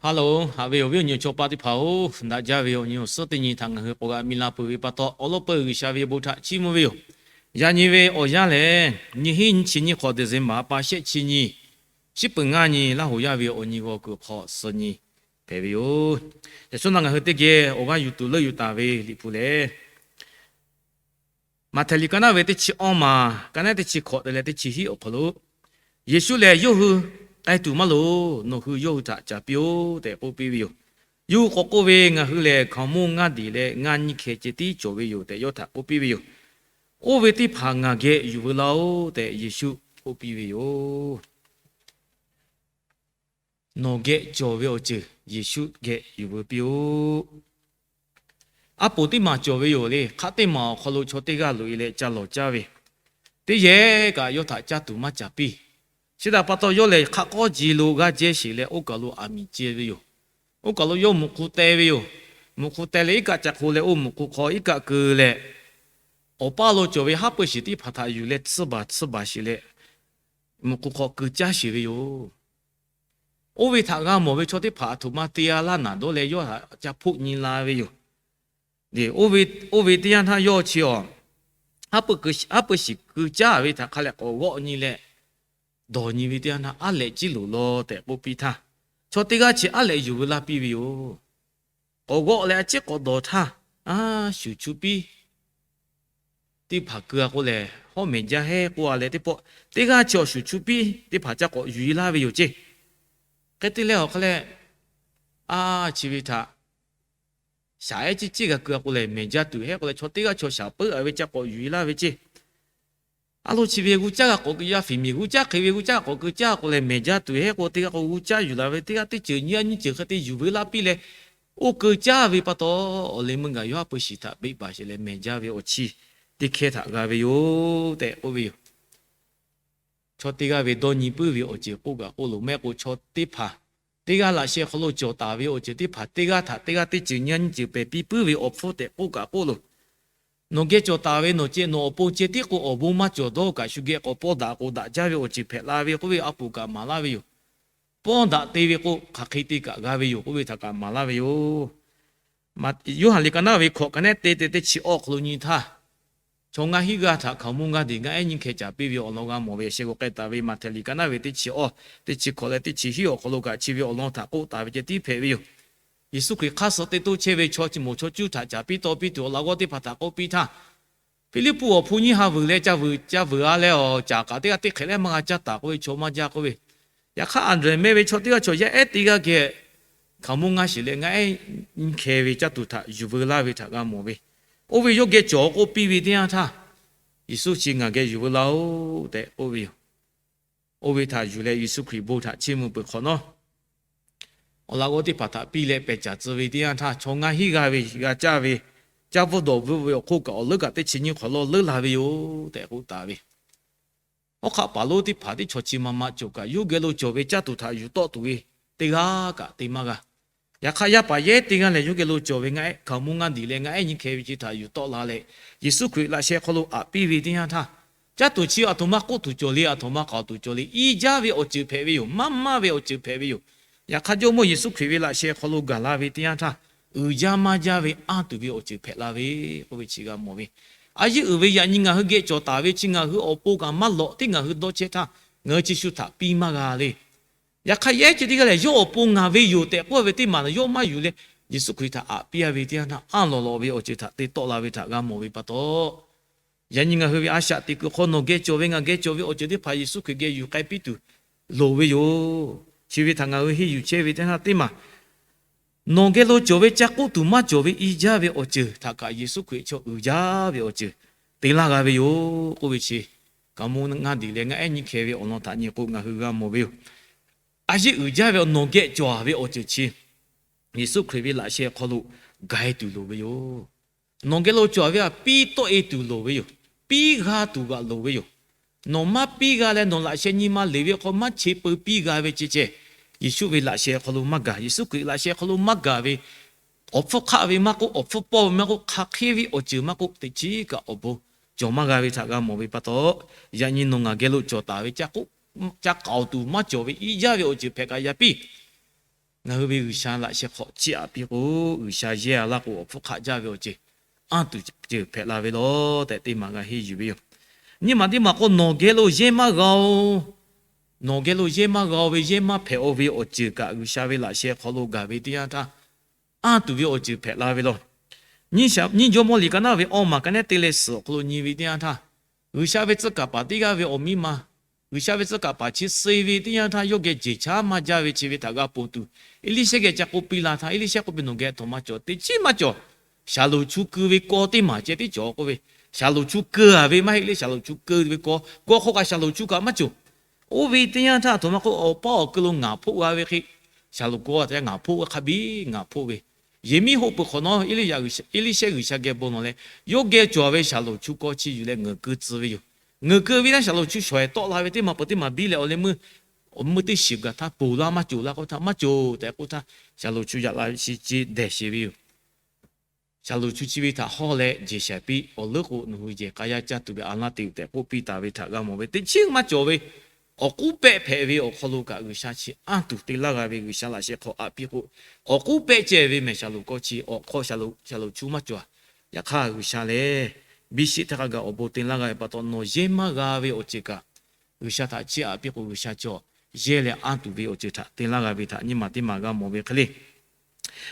Ha loˬ, haꞈ ve awˬ viˉ awˬ nyi awˬ chaw paˆ teˇ hpaˍ-oˬ, daꞈ jaˇ ve awˬ nyi awˬ suhˉ teˇ nyi htaꞈ ngaˬ hui k'awꞈ g'a mi la peuˬ ve pa taw, awˬ lawn peuˬ G'uiˬsha ve bon htaꞈ chiˇ mvuh ve yoˬ. Yaꞈ nyi ve awˬ yanˇ lehˬ, nyiˇ hinˉ nyiˇ chi nyiˇ hk'awꞈ December ha pa shehˆ chi nyi, shiˉ peuˬ ngaˇ nyi, Laˇ hoˍ yaˇ ve awˬ nyi g'aw kuiˬ hk'aw suh nyi hpehꞈ ve yoˬ. Yaꞈ shawˉ naˆ ngaˬ hui teˇ geh awˬ g'aˇ yuˬ tuˬ leuˆ yuˬ taˍ ve Liꞈ hpu lehˬ, Maꞈhtehˍ liꞈ ka naˆ ve teˇ chi awˇ maˬ, ka naˆ teˇ chi hkawꞈ te leh teˇ chi hiˉ awˬ hk'aw lo, Yeˍsuˆ lehˬ, Yawˇ hui k'ai tuˬ maˇ loˍ. Nawˬ hui yawˇ hui htaꞈ caˍ piˇ-oˆ tehꞈ k'oˆ piˇ ve yoˬ. Yawˇ hui k'awꞈ k'oˆ ve, Ngaˬ hui lehˬ hkaoˍmonˇ ngaˇ diˍ leh ngaˇ nyiˇ hkeh ceh tiˉ cawˬ ve yoˬ tehꞈ yawˇ htaꞈ k'oˆ piˇ ve yoˬ. Oˇ ve teˇ hpaˍ ngaˬ geh yuˬ veu laˇ-oˆ tehꞈ Yeˍsuˆ k'oˆ piˇ ve yoˬ. Nawˬ geh cawˬ ve awˬ ceuˬ Yeˍsuˆ geh yuˬ veu piˇ-oˆ. Aˉ poˍ teˇ maˬ cawˬ ve yoˬ le. Hk'aˆ teˇ maˬ awˬ hk'aw lo chaw teˇ g'aˇ loꞈ-e leh ca lawˬ caˇ ve, teˇ yehˬ kaꞈ yawˇ htaꞈ caˇ tuˬ maˇ caˍ piˇ. Chi htaꞈ pa taw, yawˇ lehˬ hk'aˆ k'awˇ ji lo g'aˇ jehˇ sheˍ leh, oˇ kaˬ lo aˬ miˍ ceh ve yoˬ. Oˇ kaˬ lo yawˇ muꞈ hk'u teh ve yoˬ. Muꞈ hk'u teh leh iˉ kaˆ ca hk'o leh, oˇ muꞈ hk'u hk'aw iˉ kaˆ keu leh, awˬ paˇ lo cawˬ ve haˉ pui shiˍ teˇ hpaˍ htaꞈ yuˬ leh tsuhˇ baˬ tsuhˇ baˬ sheˍ leh, muꞈ hk'u hk'aw keu caˇ sheˍ ve yoˬ. Oˇ ve htaꞈ g'a mawˬ ve chaw teˇ hpaˍ aˬ htoꞈ ma te-a laˇ naˍ dawˇ leh yawˇ htaꞈ ca hpoˆ nyi la ve yoˬ. Oˇ ve teˇ yanˇ htaˇ yawˇ chi awˬ, haˉ pui shiˍ keu caˇ ve htaꞈ hk'a leh k'awꞈ g'awˆ nyi leh, dawˬ nyi ve teˇ yanˇ htaˇ, Aˉ lehꞈ ciˉ loˍ law tehꞈ k'oˆ piˇ htaˇ, chaw teˇ g'aˇ chi aˉ lehꞈ yuˬ veu laˇ piˇ ve yoˬ. K'awꞈ g'awˆ leh a ciˉ k'awꞈ dawˬ htaˇ, a, shuˍ chu piˇ teˇ hpaˍ keu-a k'o lehˬ, hawˉ mehˍ jaˇ heˉ k'oˆ-a leh teˇ pawˆ, teˇ g'aˇ chi awˬ shuˍ chu piˇ teˇ hpaˍ ca k'awꞈ yuˬ-e laˇ ve yoˬ ceˇ. Hk'e te leh awˬ hk'a leh, a, chi ve htaꞈ shaˍ ehˉ ciˉ ciˉ g'a keu-a k'o lehˬ, mehˍ jaˇ tuˬ heˉ k'oˆ leh, chaw teˇ g'aˇ chaw shaˍ peuˬ-a ve ca k'awꞈ yuˬ-e laˇ ve ceˇ. A lo chi ve g'uˇ caˇ g'a k'awꞈ keu, yaˇ fiˍ miˬ g'uˇ caˇ hk'e ve g'uˇ caˇ g'a k'awꞈ keu caˇ k'o lehˬ, mehˍ jaˇ tuˬ heˉ k'o, teˇ g'aˇ k'o g'uˇ caˇ yuˬ la ve, teˇ g'aˇ teˇ ceuˬ nyiˇ g'aˇ nyiˇ ceuˬ hk'e te yuˬ veu laˇ piˇ leh, oˇ keu caˇ ve pa taw, awˬ leh meuˇ gaˬ yawˇ haˉ pui shiˍ htaꞈ beˆ baˬ sheˍ leh mehˍ jaˇ ve awˬ chi teˇ hkehˇ htaꞈ g'a ve yoˬ tehꞈ k'oˆ ve yoˬ. Chaw teˇ g'aˇ ve dawˇ nyi puiˉ ve awˬ ceuˬ k'oˆ kaꞈ k'oˆ loˬ. Mehˆ k'o chaw teˇ hpaˍ teˇ g'aˇ laꞈ sheh hk'aw lo cawˬ taˍ ve awˬ ceuˬ teˇ hpaˍ, teˇ g'aˇ htaꞈ teˇ g'aˇ teˇ ceuˬ nyiˇ g'aˇ nyiˇ ceuˬ pehˬ piˇ puiˉ ve awˬ hpfuhˇ tehꞈ k'oˆ kaꞈ k'oˆ loˬ. Nawˬ geh cawˬ taˍ ve nawˬ ceh, nawˬ awˬ pon ceh tiˉ k'o, awˬ bon maˇ cawˬ dawˇ kaꞈ shu geh k'awꞈ pawˇ daꞈ k'o daꞈ jaˇ ve awˬ ceuˬ hpehꞈ la ve k'oˆ ve a poˍ kaꞈ maˍ laˇ ve yoˬ. Pawˇ daꞈ te ve k'o, hk'aˬ hk'e te kaꞈ g'a ve yoˬ k'oˆ ve htaꞈ kaꞈ maˍ laˇ ve yoˬ. Yoˇhanˬ liꞈ ka naˆ ve hkawꞈ ka naˆ te te teˇ chi awˇ hk'aw lo nyi htaˇ, chaw ngaˇ hinˉ g'aˇ htaꞈ hkaoˍmonˇ ngaˇ diˍ ngaˇ ehˉ nyiˇ hkeh caˍ piˇ ve awˬ lawn g'a mawˬ ve, sheh g'aw k'ai taˍ ve Maꞈhtehˍ liꞈ ka naˆ ve teˇ chi awˇ, teˇ chi hkawꞈ leh teˇ chi hiˉ awˬ hk'aw lo kaꞈ chi ve awˬ lawn htaꞈ k'oˆ taˍ ve ceh tiˉ hpehꞈ ve yoˬ. Yeˍsuˆ Hkriꞈ hk'aˇ suh te toˇ chehˇ ve chaw chi moˍ chaw cuˇ htaꞈ caˍ piˇ taw piˇ tuˬ awˬ laꞈ g'awˇ teˇ hpaˍ htaꞈ k'oˆ piˇ htaˇ, Hpiˇliˇpuˆ awˬ hpon nyiˇ ha vuiˬ leh ca vuiˬ ca vuiˬ-a leh, awˬ caˍ k'aꞈ teˇ g'aˇ teˇ hk'ehꞈ leh maˇ g'a caˇ taˍ k'oˆ ve chaw maˇ jaˇ k'oˆ ve. Yaꞈ hk'aˇ, Anˍdrehˍ meh ve chaw teˇ g'aˇ chaw yaˇ ehˉ teˇ g'aˇ geh hkaoˍmonˇ ngaˇ shiˍ leh ngaˇ ehˉ nyiˇ hkeh ve caˇ tuˬ htaꞈ yuˬ veu laˇ ve htaꞈ g'a mawˬ ve. Oˇ ve yawˇ geh cawˬ k'oˆ piˇ ve teˇ yanˇ htaˇ, Yeˍsuˆ chi ngaˬ geh yuˬ veu laˇ-oˆ tehꞈ k'oˆ ve yoˬ. Oˇ ve htaꞈ yuˬ leh Yeˍsuˆ Hkriꞈ bon htaꞈ chiˇ mvuh peuˬ hk'awꞈ nawˉ, awˬ laꞈ g'awˇ teˇ hpaˍ htaꞈ piˇ leh pehˬ caˍ tcuh ve teˇ yanˇ htaˇ, chaw ngaˇ hinˉ g'aˇ ve g'a caˇ ve, caˇ bvuhˆ dawˬ bvuhˆ ve awˬ hk'oˆ kaꞈ awˬ leuˉ kaꞈ teˇ chi nyiˇ hk'awꞈ lawˇ leuˉ la ve yoˬ tehꞈ k'oˆ taˍ ve. Hawˉ hk'aˆ paˍ lonˉ teˇ hpaˍ teˇ chaw chi ma ma cawˬ kaꞈ, yawˇ geh lo cawˬ ve caˇ tuˬ htaꞈ yuˬ tawˆ tuˬ ve teˇ g'aˇ kaꞈ te maˇ g'a. Yaꞈ hk'aˇ, yaˇ paˍ yehˉ teˇ g'aˇ lehˬ, yawˇ geh lo cawˬ ve ngaˇ ehˉ hkaoˍmonˇ ngaˇ diˍ leh ngaˇ ehˉ nyiˇ hkeh ve chi htaꞈ yuˬ tawˆ la leh, Yeˍsuˆ Hkriꞈ laꞈ sheh hk'aw lo aꞈ piˇ ve teˇ yanˇ htaˇ, caˇ tuˬ chi aˬ htoꞈ ma k'oˆ tuˬ cawˬ le, aˬ htoꞈ ma k'aoˍ tuˬ cawˬ le, iˉ jaˇ ve awˬ ceuˬ hpehꞈ ve yoˬ. Maˇ maˇ ve awˬ ceuˬ hpehꞈ ve yoˬ. Yaꞈ hk'aˇ, Jawˇmawˇ Yeˍsuˆ Hkriꞈ ve laꞈ sheh hk'aw lo gaˬ la ve teˇ yanˇ htaˇ, uiˍ jaˇ maˇ jaˇ ve anˇ tuˬ ve awˬ ceuˬ hpehꞈ la ve k'oˆ ve chi g'a mawˬ ve. A yeˇ uiˍ ve yaꞈ nyi ngaˬ hui geh cawˬ taˍ ve chi ngaˬ hui awˬ pon kaꞈ maˇ lawꞈ tiˉ ngaˬ hui dawˇ chehˇ htaˇ, ngaˬ hui chi shu htaꞈ piˇ maˇ g'a le. Yaꞈ hk'aˇ, yehˉ ceh teˇ g'aˇ lehˬ, yawˇ awˬ pon ngaˬ ve yoˬ tehꞈ k'oˆ ve teˇ maˬ yawˇ maˇ yuˬ leh, Yeˍsuˆ Hkriꞈ htaꞈ aꞈ piˇ-a ve teˇ yanˇ htaˇ, anˇ lawˬ lawꞈ ve awˬ ceuˬ htaꞈ te tawˆ la ve htaꞈ g'a mawˬ ve pa taw, yaꞈ nyi ngaˬ hui ve a shaꞈ teꞈ kuiˬ hk'aw nawˬ geh cawˬ ve ngaˬ geh cawˬ ve awˬ ceuˬ teˇ hpaˍ Yeˍsuˆ Hkriꞈ geh yuˬ k'ai piˇ tuˬ loˍ ve yoˬ. Chi ve htaꞈ ngaˬ hui henˇ yuˬ chehˇ ve teˇ yanˇ teˇ maˬ, nawˬ geh lo cawˬ ve caˇ k'oˆ tuˬ maˇ cawˬ ve iˉ jaˇ ve awˬ ceuˬ htaꞈ kaꞈ Yeˍsuˆ Hkriꞈ chaw uiˍ jaˇ ve awˬ ceuˬ te laˇ g'a ve yoˬ k'oˆ ve chi, hkaoˍmonˇ ngaˇ diˍ leh ngaˇ ehˉ nyiˇ hkeh ve awˬ lawn htaꞈ nyi k'o ngaˬ hui g'a mawˬ ve yoˬ. A yeˇ uiˍ jaˇ ve nawˬ geh cawˬ ve awˬ ceuˬ chi Yeˍsuˆ Hkriꞈ ve laꞈ sheh hk'aw lo ga-e tuˬ loˍ ve yoˬ. Nawˬ geh lo cawˬ ve htaꞈ piˇ tawˆ-e tuˬ loˍ ve yoˬ. Piˇ g'a tuˬ kaꞈ loˍ ve yoˬ. Nawˬ maˇ piˇ g'a leh nawˬ laꞈ sheh nyi ma leˬ ve hk'aw maˇ che peu piˇ g'a ve ceh ceh, Yeˍsuˆ ve laꞈ sheh hk'aw lo maˇ gaˬ, Yeˍsuˆ Hkriꞈ laꞈ sheh hk'aw lo maˇ gaˬ ve, awˬ hpfuhˇ hk'aˆ ve maˇ k'oˆ, awˬ hpfuhˇ pawˇ ve maˇ k'oˆ, hk'aˬ hk'e ve awˬ ceuˬ maˇ k'oˆ, teꞈ chiˉ kaꞈ awˬ bon cawˬ maˇ g'a ve htaꞈ g'a mawˬ ve pa taw, yaꞈ nyi nawˬ ngaˬ geh lo cawˬ taˍ ve caˇ k'oˆ, caˇ k'aoˍ tuˬ maˇ cawˬ ve iˉ jaˇ ve awˬ ceuˬ hpehꞈ kaꞈ yaꞈ piˇ Ngaˬ hui ve G'uiˬsha laꞈ sheh hk'aw chiˇ aꞈ piˇ k'o, G'uiˬsha yehˇ a laˇ k'o, awˬ hpfuhˇ hk'aˆ jaˇ ve awˬ ceuˬ anˇ tuˬ ceuˬ hpehꞈ la ve lawˬ tehꞈ teˇ maˬ g'a henˇ yuˬ ve yoˬ. Nyi maˬ teˇ maˬ k'o, nawˬ geh lo yehˇ maˇ g'a-o. Nawˬ geh lo yehˇ maˇ g'a-o ve, yehˇ maˇ hpehꞈ-o ve awˬ ceuˬ kaꞈ, G'uiˬsha ve laꞈ sheh hk'aw lo gaˬ ve teˇ yanˇ htaˇ, anˇ tuˬ ve awˬ ceuˬ hpehꞈ la ve lawˬ. Nyiˇ jawˇmawˇ liꞈ ka naˉ ve awˇ maˬ ka nehˉ te leh suhˍ awˬ hk'aw lo nyi ve teˇ yanˇ htaˇ, G'uiˬsha ve tcuh kaˍ paˍ teˇ g'aˇ ve awˬ miˇ ma, G'uiˬsha ve tcuh kaˍ paˍ chi suh ve teˇ yanˇ htaˇ, yawˇ geh jeˬ chaˉ maˇ jaˇ ve chi ve htaꞈ g'a ponˬ tuˬ, Eˇliˇshehˇ geh ca k'oˆ piˇ la htaˇ, Eˇliˇshehˇ k'oˆ ve, Nawˬ geh a htoꞈ ma cawˬ? Teˇ chiˉ maˇ cawˬ. Shaˍlonˍ chu keu ve kaw teˇ maˬ ceh tiˉ cawˬ k'oˆ ve. Shaˍlonˍ chu keu a ve maˇ heˆ le, Shaˍlonˍ chu keu ve kaw, kaw hk'aw kaꞈ Shaˍlonˍ chu kaꞈ maˇ cawˬ. Oˇ ve teˇ yanˇ htaˇ, a htoꞈ ma k'o, awˬ paˇ awˬ keu lo ngaˍ hpoˆ g'a ve hk'e, Shaˍlonˍ kaw a htaꞈ ngaˍ hpoˆ ve hk'a biˇ ngaˍ hpoˆ ve, yehˬ miˉ hoˆ peuˬ hk'awꞈ nawˉ, Eˇliˇshehˇ G'uiˬsha geh bon lawˬ leh, yawˇ geh cawˬ ve Shaˍlonˍ chu kaw chi yuˬ leh ngeuˍ keu tcuh ve yoˬ. Ngeuˍ keu ve htaˇ, Shaˍlonˍ chu shawˍ-ehˍ tawˆ la ve teˇ maˬ peuˬ teˇ maˬ biˇ leh, awˬ leh meuˇ awˬ meuˇ teˇ shiˍ gaˬ htaˇ ponˬ laˇ maˇ cawˬ laˇ k'oˆ htaˇ, Maˇ cawˬ tehꞈ k'oˆ htaˇ, Shaˍlonˍ chu yaꞈ la ve chi ce dehˬ sheˍ ve yoˬ. Shaˍlonˍ chu chi ve htaꞈ hawˇ leh jeˬ shaiˍ piˇ, awˬ leuˉ k'o nawˬ hui yehˬ k'a yaˇ caˇ tuˬ ve a laˇ te tehꞈ k'oˆ piˇ taˍ ve htaꞈ g'a mawˬ ve, teˇ chiˉ maˇ cawˬ ve awˬ k'uˉ pehˆ hpehꞈ ve awˬ hk'aw lo kaꞈ, G'uiˬsha chi anˇ tuˬ te laˇ g'a ve, G'uiˬsha laꞈ sheh hk'aw aꞈ piˇ k'o, awˬ k'uˉ pehˆ ceh ve mehˬ Shaˍlonˍ kaw chi awˬ hk'aw Shaˍlonˍ chu maˇ cawˬ. Yaꞈ hk'aˇ G'uiˬsha lehˬ, biˇ shiˆ htaˇ hk'a gaˬ awˬ bon te laˇ g'a ve pa taw, nawˬ yehˇ maˇ g'a ve awˬ ceuˬ kaꞈ, G'uiˬsha htaꞈ chiˇ aꞈ piˇ k'o, G'uiˬsha cawˬ yehˇ leh anˇ tuˬ ve awˬ ceuˬ htaꞈ te laˇ g'a ve htaꞈ nyiˇ maˬ teˇ maˬ g'a mawˬ ve hk'e le.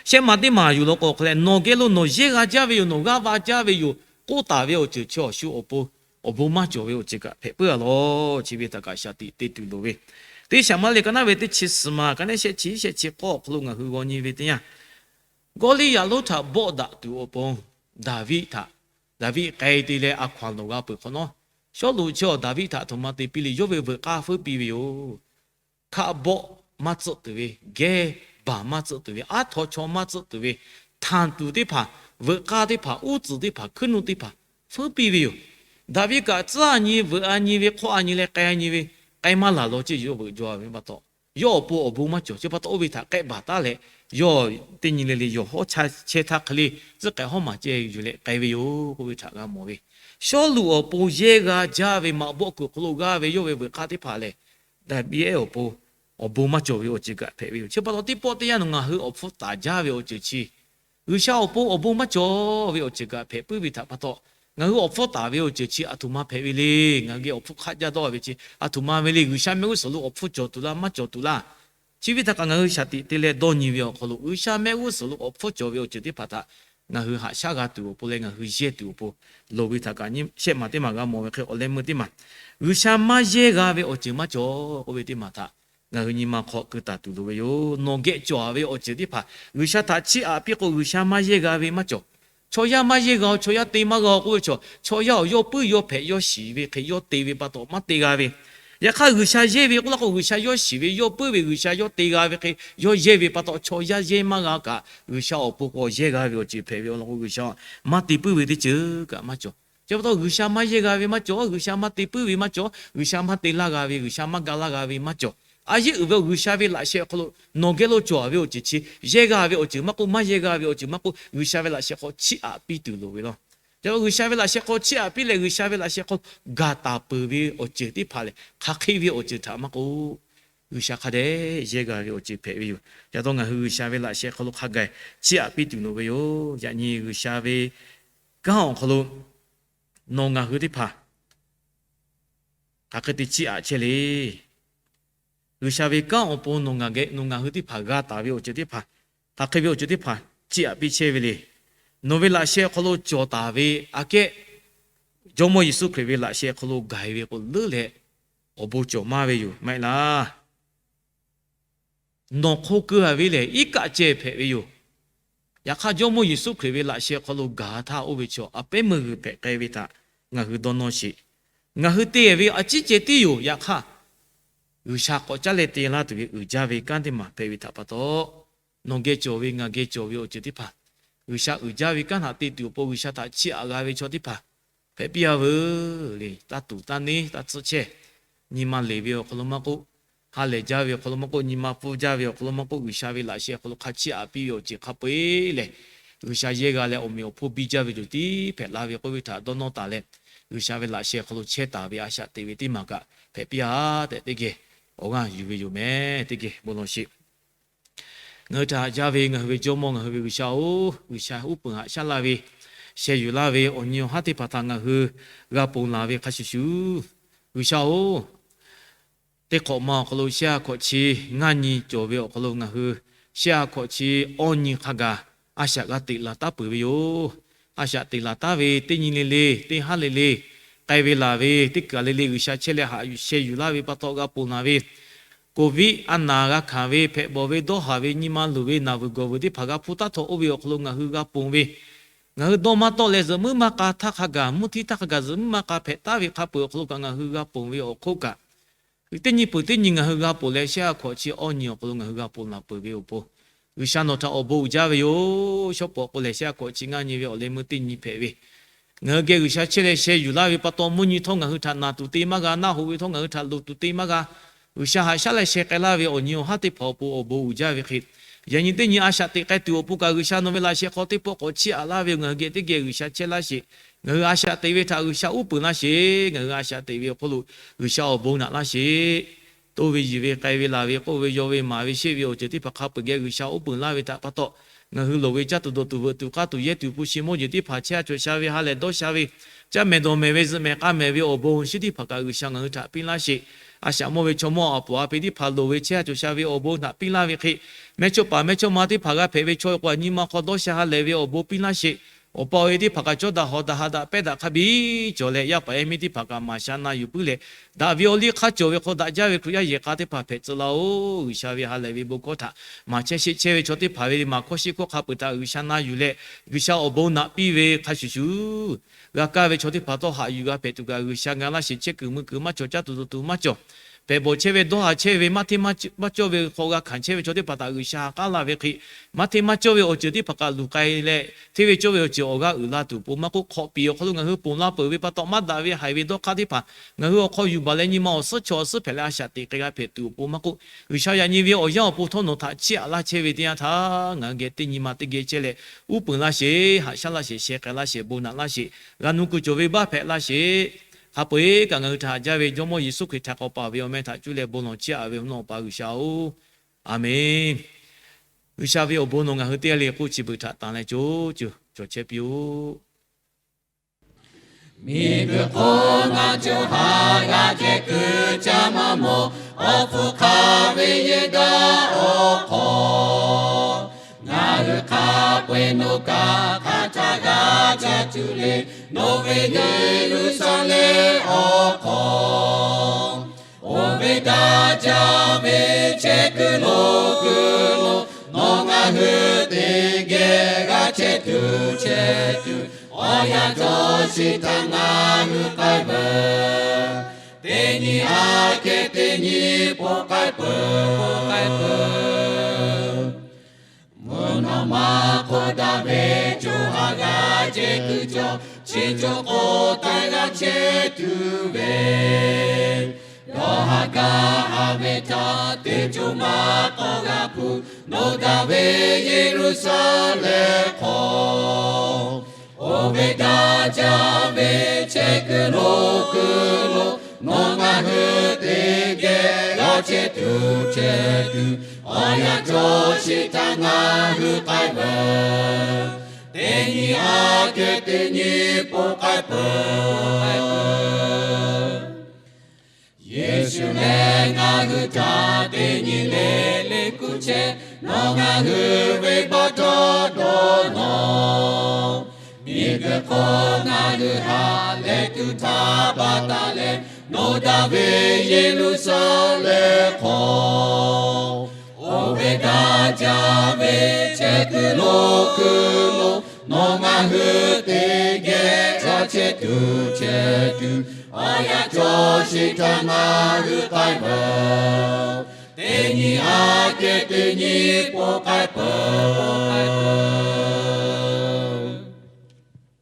Shehˆ maˬ teˇ maˬ yuˬ law k'o hk'e leh, nawˬ geh lo nawˬ yehˇ g'a jaˇ ve yoˬ, nawˬ g'aˇ va jaˇ ve yoˬ k'oˆ taˍ ve awˬ ceuˬ chi awˬ shu awˬ pon awˬ bon maˇ cawˬ ve awˬ ceuˬ kaꞈ hpehꞈ puiˉ a lawˬ. Chi ve htaꞈ kaꞈ shaˍ tiꞈ te tuˬ loˍ ve, teˇ Shaˍmuˍaˍ liꞈ ka naˉ ve teˇ chi suhˍ maˬ ka nehˉ shehˆ chi shehˆ chi k'awˇ awˬ hk'aw lo ngaˬ hui g'aw nyi ve teˇ yanˇ, Gawˇliˇyaꞈ lonˉ htaꞈ bawˆ daꞈ tuˬ awˬ pon Daˍviˆ htaꞈ, Daˍviˆ k'ai te leh a hkaw anˬ lawˬ g'a peuˬ hk'awꞈ nawˉ, Sawˉluꞈ chi awˬ Daˍviˆ htaꞈ a htoꞈ ma te piˇ le, yawˇ ve veuꞈ k'aˇ feuˉ piˇ ve yoˬ. Hkaˆ bawˆ maˇ tcuhˆ tuˬ ve, gehˇ baˬ maˇ tcuhˆ tuˬ ve, aˉ htaw chaw maˇ tcuhˆ tuˬ ve, htanˬ tuˬ teˇ hpaˍ, veuꞈ k'aˇ teˇ hpaˍ, uˉ tcuhˍ teˇ hpaˍ, hkuiˉ nuˆ teˇ hpaˍ hpfuhˇ piˇ ve yoˬ. Daˍviˆ kaꞈ tcuhˉ a nyi, veuꞈ a nyi ve, hk'awˆ a nyi leh k'ai a nyi ve, k'ai maˇ laˬ law ceˇ, yawˇ veuꞈ jaw ve pa taw, yawˇ awˬ pon awˬ bon maˇ cawˬ. Chi pa taw oˇ ve htaꞈ k'ehˆ baˬ taˉ leh, yawˇ teˇ nyi le le yawˬ hawˉ chehˇ htaˇ hk'e le, tcuhˉ k'ehꞈ hawˉ maˬ ceh yuˬ leh k'ai ve yoˬ k'oˆ ve htaꞈ g'a mawˬ ve. Sawˉluꞈ awˬ pon yehˇ g'a jaˇ ve maꞈ bawˆ kuiˬ hk'aw lo g'aˇ ve yawˇ ve veuꞈ k'aˇ teˇ hpaˍ lehˬ, Daˍviˆ awˬ pon awˬ bon maˇ cawˬ ve awˬ ceuˬ kaꞈ hpehꞈ ve yoˬ. Chi pa taw teˇ pawˆ teˇ yanˇ nawˬ ngaˬ hui awˬ hpfuhˇ taˍ jaˇ ve awˬ ceuˬ chi G'uiˬsha awˬ pon awˬ bon maˇ cawˬ ve awˬ ceuˬ kaꞈ hpehꞈ puiˉ ve htaꞈ pa taw, ngaˬ hui awˬ hpfuhˇ taˍ ve awˬ ceuˬ chi a htoꞈ ma hpehꞈ ve le. Ngaˬ hui geh awˬ hpfuhˇ hk'aˆ jaˇ dawˇ ve chi a htoꞈ ma ve le. G'uiˬsha mehˆ g'uˇ suhˍ lo awˬ hpfuhˇ cawˬ tuˬ laˇ, maˇ cawˬ tuˬ laˇ. Chi ve htaꞈ kaꞈ ngaˬ hui shaˍ tiꞈ te leh dawˇ nyi ve awˬ hk'aw lo, G'uiˬsha mehˆ g'uˇ suhˍ lo awˬ hpfuhˇ cawˬ ve awˬ ceuˬ teˇ hpaˍ htaꞈ ngaˬ hui haꞈ shaˉ g'a tuˬ awˬ pon leh ngaˬ hui yehˇ tuˬ awˬ pon loˍ ve htaꞈ kaꞈ, shehˆ maˬ teˇ maˬ g'a mawˬ ve hk'e, awˬ leh meuˇ teˇ maˬ, G'uiˬsha maˇ yehˇ g'a ve awˬ ceuˬ maˇ cawˬ k'oˆ ve teˇ maˬ htaꞈ ngaˬ hui nyi ma hk'aw keu taˍ tuˬ loˍ ve yoˬ. Nawˬ geh cawˬ ve awˬ ceuˬ teˇ hpaˍ G'uiˬsha htaꞈ chiˇ aꞈ piˇ k'o, G'uiˬsha maˇ yehˇ g'a ve maˇ cawˬ. Chaw yaˇ maˇ yehˇ g'a-o, chaw yaˇ te maˇ g'a-o k'oˆ ve chaw, chaw yaˇ awˬ yawˇ puiˉ yawˇ hpehꞈ yawˇ shiˍ ve hk'e yawˇ te ve pa taw maˇ te g'a ve. Yaꞈ hk'aˇ G'uiˬsha yehˇ ve k'oˆ laˇ k'o, G'uiˬsha yawˇ shiˍ ve, yawˇ puiˉ ve, G'uiˬsha yawˇ te g'a ve hk'e yawˇ yehˇ ve pa taw, chaw yaˇ yehˇ maˇ g'a kaꞈ, G'uiˬsha awˬ pon k'awꞈ yehˇ g'a ve awˬ ceuˬ hpehꞈ ve awˬ lawn k'o, G'uiˬsha maˇ te puiˉ ve teˇ ceuˬ kaꞈ maˇ cawˬ. Chi pa taw G'uiˬsha maˇ yehˇ g'a ve maˇ cawˬ, G'uiˬsha maˇ te puiˉ ve maˇ cawˬ, G'uiˬsha maˇ te laˇ g'a ve, G'uiˬsha maˇ ga laˇ g'a ve maˇ cawˬ. A yeˉ uiˍ ve G'uiˬsha ve laꞈ sheh awˬ hk'aw lo nawˬ geh lo cawˬ ve awˬ ceuˬ chi, yehˇ g'a ve awˬ ceuˬ maˇ k'oˆ, maˇ yehˇ g'a ve awˬ ceuˬ maˇ k'oˆ, G'uiˬsha ve laꞈ sheh hk'aw chiˇ aꞈ piˇ tuˬ loˍ ve law. Chi pa taw G'uiˬsha ve laꞈ sheh hk'aw chiˇ aꞈ piˇ leh, G'uiˬsha ve laꞈ sheh hk'aw gaˬ taˍ peuˬ ve awˬ ceuˬ teˇ hpaˍ lehˬ, hk'aˬ hk'e ve awˬ ceuˬ htaꞈ maˇ k'oˆ, G'uiˬsha hk'a dehꞈ yehˇ g'a ve awˬ ceuˬ hpehꞈ ve yoˬ. Chi pa taw ngaˬ hui G'uiˬsha ve laꞈ sheh hk'aw lo hk'a gaˬ chiˇ aꞈ piˇ tuˬ loˍ ve yoˬ. Yaꞈ nyi G'uiˬsha ve kanˉ awˬ hk'aw lo nawˬ ngaˬ hui teˇ hpaˍ hk'aˬ hk'e te chiˇ aꞈ chehˇ le. G'uiˬsha ve kanˉ awˬ pon nawˬ ngaˬ geh, nawˬ ngaˬ hui teˇ hpaˍ g'a taˍ ve awˬ ceuˬ teˇ hpaˍ, hk'aˬ hk'e ve awˬ ceuˬ teˇ hpaˍ chiˇ aꞈ piˇ chehˇ ve le. Nawˬ ve laꞈ sheh awˬ hk'aw lo cawˬ taˍ ve aꞈ kehˉ, Jawˇmawˇ Yeˍsuˆ Hkriꞈ ve laꞈ sheh awˬ hk'aw lo gaˬ e ve k'o leuˉ leh, awˬ bon cawˬ maˇ ve yoˬ, maˇ heˆ laˇ. Nawˬ hk'o keu a ve lehˬ, iˉ kaˆ ceh hpehꞈ ve yoˬ. Yaꞈ hk'aˇ, Jawˇmawˇ Yeˍsuˆ Hkriꞈ ve laꞈ sheh hk'aw lo gaˬ htaˇ, oˇ ve chaw a pehˉ meuˇ g'uiˬ hpehꞈ k'ai ve htaꞈ ngaˬ hui dawˇ nawˇ sheˍ. Ngaˬ hui te ve a ciˉ ceh tiˉ yoˬ. Yaꞈ hk'aˇ, G'uiˬsha k'awꞈ caˉ leh te laˇ tuˬ ve uiˍ jaˇ ve kanˉ teˇ maˬ hpehꞈ ve htaꞈ pa taw, nawˬ geh cawˬ ve, ngaˬ geh cawˬ ve awˬ ceuˬ teˇ hpaˍ, G'uiˬsha uiˍ jaˇ ve kanˉ htaꞈ te tuˬ awˬ pon G'uiˬsha htaꞈ chiˇ aꞈ g'a ve chaw teˇ hpaˍ hpehꞈ piˇ a veuˬ le. Taˇ tuˍ taˇ neˇ taˇ tsuhˇ chehˇ, nyi ma leˬ ve awˬ hk'aw lo maˇ k'oˆ, ha lehˬ jaˇ ve awˬ hk'aw lo maˇ k'oˆ, nyi ma pfuhˇ jaˇ ve awˬ hk'aw lo maˇ k'oˆ, G'uiˬsha ve laꞈ sheh awˬ hk'aw lo hk'a chiˇ aꞈ piˇ ve awˬ ceuˬ hk'a peu eˬ lehˬ, G'uiˬsha yehˇ g'a leh awˬ meꞈ awˬ hponˇ biˇ jaˇ ve yoˬ tiˉ hpehꞈ la ve k'oˆ ve htaꞈ dawˇ nawˇ taˍ leh, G'uiˬsha ve laꞈ sheh awˬ hk'aw lo chehˇ taˍ ve a shaꞈ teꞈ ve teˇ maˬ kaꞈ hpehꞈ piˇ a tehꞈ teˇ geh awˬ g'aˇ yuˬ ve yoˬ meh. Teˇ geh bon lawˬ sheˍ. Ngaˬ hui htaꞈ haꞈ jaˇ ve ngaˬ hui ve Jawˇmawˇ, ngaˬ hui ve G'uiˬsha-oˬ, G'uiˬsha uˉ peunˍ haꞈ shaˉ laˇ ve, sheh yuˬ laˇ ve awˬ nyi awˬ haˉ teˇ hpaˍ htaꞈ ngaˬ hui g'a ponˬ laˬ ve hk'a shuˍ shuˍ, G'uiˬsha-oˬ, teˇ hk'awꞈ ma awˬ hk'aw lo shehˆ ha hkawꞈ chi ngaˇ nyi cawˬ ve awˬ hk'aw lo ngaˬ hui shehˆ ha hkawꞈ chi awˇ nyi hk'a gaˬ a shaꞈ g'a teꞈ laˬ taˉ peuˬ ve yoˬ. A shaꞈ teꞈ laˬ taˉ ve teˇ nyi le le, teˇ haˉ le le, k'ai ve laˬ ve teˇ kaˬ le le G'uiˬsha chehˇ leh haꞈ yuˬ sheh yuˬ laˇ ve pa taw g'a ponˬ laˬ ve, Covid a naˍ g'a hkanˍ ve, hpehꞈ bawˬ ve dawˇ haˍ ve, nyi ma luˬ ve, naˬ vuiˬ gawˬ vuiˬ teˇ hpaˍ g'a hpuˇ taˉ htawˇ oˇ ve awˬ hk'aw lo ngaˬ hui g'a ponˬ ve, ngaˬ hui dawˇ maˇ tawˆ leh zuhꞈ muiˉ maˇ k'a htaˇ hk'a gaˬ, mvuhˇ htiˇ htaˇ hk'a gaˬ zuhꞈ muiˉ maˇ k'a hpehꞈ taˉ ve hk'a peuˬ awˬ hk'aw lo kaꞈ ngaˬ hui g'a ponˬ ve awˬ hk'oˆ kaꞈ, teˇ nyi peuˬ teˇ nyi ngaˬ hui g'a ponˬ leh shehˆ ha hkawꞈ chi awˇ nyi awˬ hk'aw lo ngaˬ hui g'a ponˬ laˬ peuˬ ve awˬ pon, G'uiˬsha nawˬ htaꞈ awˬ bon uiˍ jaˇ ve yoˬ. Shawˉ pawˍ k'o lehˬ shehˆ ha hkawꞈ chi ngaˇ nyi ve awˬ leh meuˇ teˇ nyi hpehꞈ ve, ngaˬ hui geh G'uiˬsha chehˇ leh sheh yuˬ laˇ ve pa taw, mvuhˇ nyi htawˇ ngaˬ hui htaꞈ naˬ tuˬ te maˇ g'a, naˆ hoꞈ ve htawˇ ngaˬ hui htaꞈ loˍ tuˬ te maˇ g'a. G'uiˬsha haꞈ shaˉ leh sheh k'ai laˇ ve awˬ nyi awˬ haˉ teˇ hpaˍ awˬ pon awˬ bon uiˍ jaˇ ve hk'e, yaꞈ nyi teˇ nyi a shaꞈ teꞈ k'ai tuˬ awˬ pon kaꞈ G'uiˬsha nawˬ ve laꞈ sheh hk'aw teˇ pawˆ k'awꞈ chiˇ aꞈ laˇ ve yoˬ. Ngaˬ hui geh teˇ geh G'uiˬsha chehˇ laˇ sheˍ. Ngaˬ hui a shaꞈ teꞈ ve htaꞈ G'uiˬsha uˉ peunˍ laˇ sheˍ. Ngaˬ hui a shaꞈ teꞈ ve awˬ hk'oˆ lo G'uiˬsha awˬ bon naꞈ laˇ sheˍ. Toˇ ve yiˬ ve k'ai ve laˬ ve k'oˆ ve yaw ve maˍ ve sheˆ ve awˬ ceuˬ teˇ hpaˍ hk'a peu-eˬ geh G'uiˬsha uˉ peunˍ laˇ ve htaꞈ pa taw, ngaˬ hui loˍ ve caˇ tuˬ dawˬ tuˬ veuꞈ tuˬ k'aˇ tuˬ yehˇ tuˬ hpu shi mawˇ jeˬ teˇ hpaˍ chehˇ a cawˬ sha ve ha lehˬ dawˇ sha ve, caˇ mehˍ dawˬ mehˍ ve zuhꞈ mehˍ k'a mehˍ ve awˬ bon shinˉ teˇ hpaˍ kaꞈ G'uiˬsha ngaˬ hui htaꞈ piˇ laˇ sheˍ. A shaꞈ mawˇ ve chaw mawˇ a puˍ a pi teˇ hpaˍ loˍ ve chehˇ a cawˬ sha ve awˬ bon htaꞈ piˇ laˇ ve hk'e, mehˇchawˇ paˍ mehˇchawˇma teˇ hpaˍ g'a hpehꞈ ve chaw k'o a nyi ma hk'aw dawˇ sha ha lehˬ ve awˬ bon piˇ laˇ sheˍ. Awˬ pa awˬ e teˇ hpaˍ kaꞈ cawˇ daꞈ hawˍ daꞈ ha daꞈ pehˇ daꞈ hk'a biˇ cawˬ leh, yaˇ paˍ yaˇ miˇ teˇ hpaˍ kaꞈ maˍ sha na yuˬ puiˉ leh, daꞈ ve awˬ liˇ hk'aˇ cawˬ ve hk'aw daꞈ jaˇ ve Hkriꞈ yaˇ yehˬ k'a teˇ hpaˍ hpehꞈ tcuh laˇ-oˬ. G'uiˬsha ve ha lehˬ ve bon hkawˇ htaꞈ maˍ chehˇ sheˆ chehˇ ve chaw teˇ hpaˍ ve maˍ hkawˇ sheˆ hkawˇ hk'a peu-eˬ htaꞈ G'uiˬsha na yuˬ leh, G'uiˬsha awˬ bon naꞈ piˇ ve hk'a shuˍ shuˍ, g'a kaˇ ve chaw teˇ hpaˍ htawˇ haꞈ yuˬ g'a hpehꞈ tuˬ kaꞈ G'uiˬsha ga laˇ sheˍ. Chehˇ kuiˬ mui kuiˬ maˇ cawˬ, caˇ tuˬ dawˬ tuˬ maˇ cawˬ, hpehꞈ bawˬ chehˇ ve dawˇ haˍ chehˇ ve maˇ hteˇ maˇ cawˇ ve hk'aw g'a hkanˍ chehˇ ve chaw teˇ hpaˍ htaꞈ G'uiˬsha ha k'aˉ laˇ ve hk'e, maˇ hteˇ maˇ cawˇ ve awˬ ceuˬ teˇ hpaˍ kaꞈ luˬ k'ai leh, hteˇ ve cawˇ ve awˬ ceuˬ awˬ g'aˇ uiˍ la tuˬ awˬ pon maˇ k'oˆ, hk'awꞈ piˍ awˬ hk'aw lo ngaˬ hui ponˬ laˇ peuˬ ve pa taw, maˇ daꞈ ve haiˬ ve dawˇ hk'aˇ teˇ hpaˍ ngaˬ hui awˬ hk'aw yuˬ baˬ leh nyi ma awˬ suhˉ chaw awˬ suhˉ hpehꞈ leh a shaꞈ teꞈ k'ai g'a hpehꞈ tuˬ awˬ pon maˇ k'oˆ, G'uiˬsha yaꞈ nyi ve awˬ yanˇ awˬ pon htawˇ nawˬ htaꞈ chiˇ aꞈ laˇ chehˇ ve teˇ yanˇ htaˇ, ngaˬ hui geh teˇ nyi ma teˇ geh chehˇ leh uˉ peunˍ laˇ sheˍ, haꞈ shaˉ laˇ sheˍ, sheh k'ai laˇ sheˍ, bon naꞈ laˇ sheˍ, g'a nu kuiˬ cawˬ ve baˇ hpehꞈ laˇ sheˍ. Hk'a peu-eˬ kaꞈ ngaˬ hui htaꞈ haꞈ jaˇ ve Jawˇmawˇ Yeˍsuˆ Hkriꞈ htaꞈ k'awꞈ paˍ ve awˬ meh htaꞈ cuˇ leh bon lawˬ chiˇ aꞈ ve awˬ nawˬ pa G'uiˬsha-oˬ, Aˍmenˍ. G'uiˬsha ve awˬ bon nawˬ ngaˬ hui teˇ g'aˇ le k'oˆ chi beuꞈ htaꞈ tanˬ leh co co cawˬ chehˇ piˇ-oˆ. Miˬguiˬ hk'oˆ ngaˬ co ha g'a ceh kuiˬ ca maˇ mawˬ, awˬ hpfuhˇ hk'a ve yehˬ daꞈ awˬ hk'aw, ngaˬ hui hk'a peu-eˬ nawˬ kaꞈ hk'a htaˇ g'a caˇ tuˬ le. Nawˬ ve Yeˍruˆsaˍlehnˍ awˬ hk'aw, oˇ ve daꞈ jaˇ ve chehˇ kuiˬ lo kuiˬ lo, nawˬ ngaˬ hui teˇ geh g'a chehˇ tuˬ chehˇ tuˬ, awˬ yanˇ cawˬ sheˍ htaꞈ ngaˬ hui k'ai veuˬ. Teˇ nyi aꞈ kehˉ teˇ nyi po k'ai peuˬ, po k'ai peuˬ. Mvuhˇ naw ma hk'oˆ daꞈ ve co ha g'a ceh kuiˬ cawˬ, chi cawˬ k'o taiˍ g'a chehˇ tuˬ ve, dawˇ haˍ gaˇ haˍ ve htaꞈ teˇ co maˇ k'awꞈ g'a hpu, nawˬ daꞈ ve Yeˍruˆsaˍlehnˍ hk'aw, oˇ ve daꞈ jaˇ ve chehˇ kuiˬ lo kuiˬ lo, nawˬ ngaˬ hui teˇ geh g'a chehˇ tuˬ chehˇ tuˬ, awˬ yanˇ cawˬ sheˍ htaꞈ ngaˬ hui k'ai veuˬ. Teˇ nyi aꞈ kehˉ teˇ nyi po k'ai peuˬ. Yeˍsuˆ lehˬ ngaˬ hui htaꞈ teˇ nyi le le kuˬ chehˇ, nawˬ ngaˬ hui venˇbaˆ dawˇ dawˇ nawˬ. Miˬguiˬ hk'oˆ ngaˬ hui ha lehˬ tuˬ htaˇ pa taw leh, nawˬ daꞈ ve Yeˍruˆsaˍlehnˍ hk'aw, oˇ ve daꞈ jaˇ ve chehˇ kuiˬ lo kuiˬ lo, nawˬ ngaˬ hui teˇ geh g'a chehˇ tuˬ chehˇ tuˬ, awˬ yanˇ cawˬ sheˍ htaꞈ ngaˬ hui k'ai veuˬ. Teˇ nyi aꞈ kehˉ teˇ nyi po k'ai peuˬ.